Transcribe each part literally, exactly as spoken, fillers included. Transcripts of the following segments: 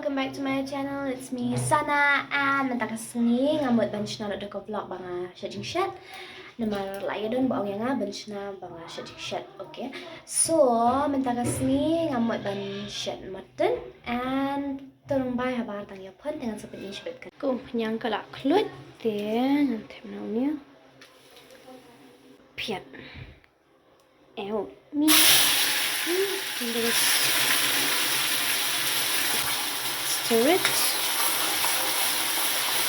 Welcome back to my channel, it's me Sana, and mynta ka sngi nga mut ban shna da ka vlog ba nga shet jingshet. Namar la ïa don ba ong ïa nga ban shna ba nga shet jingshet, okay. So mynta ka sngi nga mut ban shet mutton and to rung bai habar tang ïa pon te ngan sa pyni shibit ka. Ko nyang ka la khluit te ngan thep na u nia. Piat. Ew, mi. Hmm, I'm gonna stir it.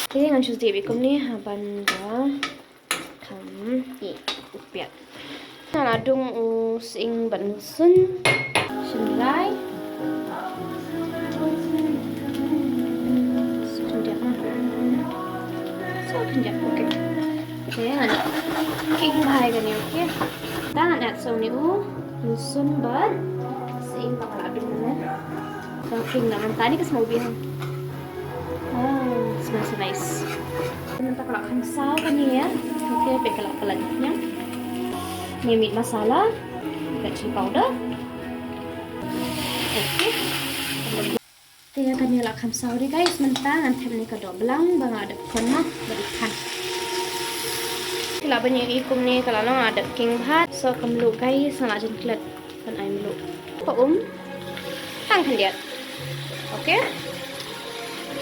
Okay, ngan shu dih beit kumne ha ban da kham ïa u piat. Nga la dung u sying bad u lhun. Shynrai. Sa khyndiat ma. Sa khyndiat, okay. Okay, ngan king bha ïa kane, okay. Te ngan add sa une u lhun bad sying ba nga la dung ne. Ka king na mynta ni ka smoke bha. Ah, smells so nice. Mynta ka la kham saw kane ïa. Okay, peit ka la palat ïa. Ni meat masala, red chili powder. Okay. Te ïa kane la kham saw de guys, mynta ngan thep ne ka doh blang ba nga dep pon ma ba dep phan. Ki la ban ïa i kumne ka la long nga dep king bha. So ka mluh guys, nga la jan klet ban ai mluh. Ka um tang khyndiat. Okay.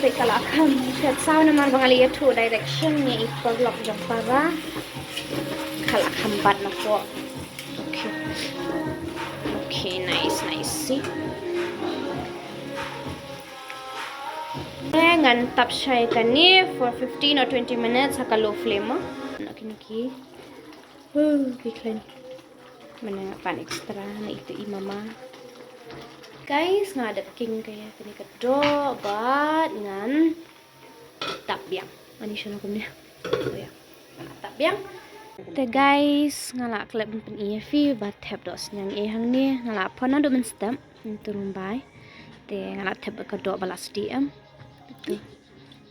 Te ka la kham klet saw namar ba nga la ïathuh direction ne i paralok jong para. Ka la kham bat na ko. Okay. Okay, nice, nice. See? Te ngan tap shai kane for fifteen or twenty minutes ha ka low flame. Na kine ki. Uh, ki khlaiñ. Mana pan extra na itu i mama. Guys, nga dep king ka ïa kane ka doh bad ngan tap biang. Ani shano kumne. Oh ya. Tap biang. Te guys, nga la klet ban pyni ïa phi ba thep doh sniang eh hangne, nga la pon naduh mynstep, to rung bai. Te nga la thep ka doh ba la sdieh em. Te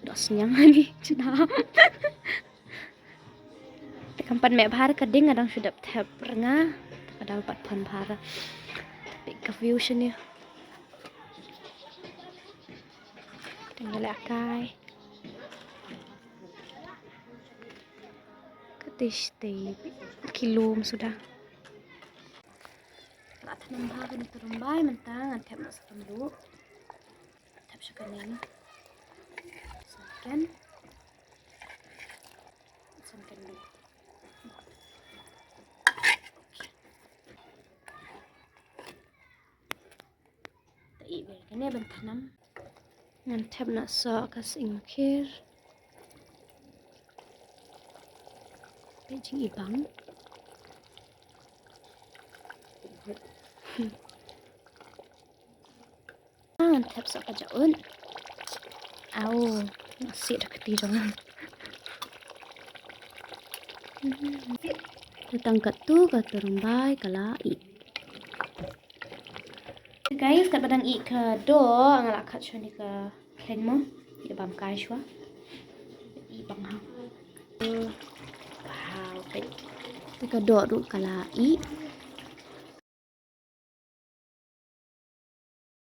doh sniang hangne, chnam. Te kam pat meh bha ka ding, nga dang shu dep thep rnga. Te ka dal pat pon bha. Te peit ka view shane. Te nga la kai. Ka tish te kilo suda. La thnam bha kane to rung bai, mynta ngan thep noh sa ka mluh. Thep sha kane. Sa kan. Sa kan. Te ïa kane ban thnam. Ngan thep noh sa ka sying mukher. Peit jingibang. Ngan thep sa ka jaut. Au, nga sih da ka kti jong nga. Te tang katto ka to rung bai ka la ih. Guys, katba dang ih ka doh, nga la khat shwa ne ka khlaiñ mo. Ïa bam kai shwa. Ih bang ha. Wow, peit. Te ka doh ruh ka la ih.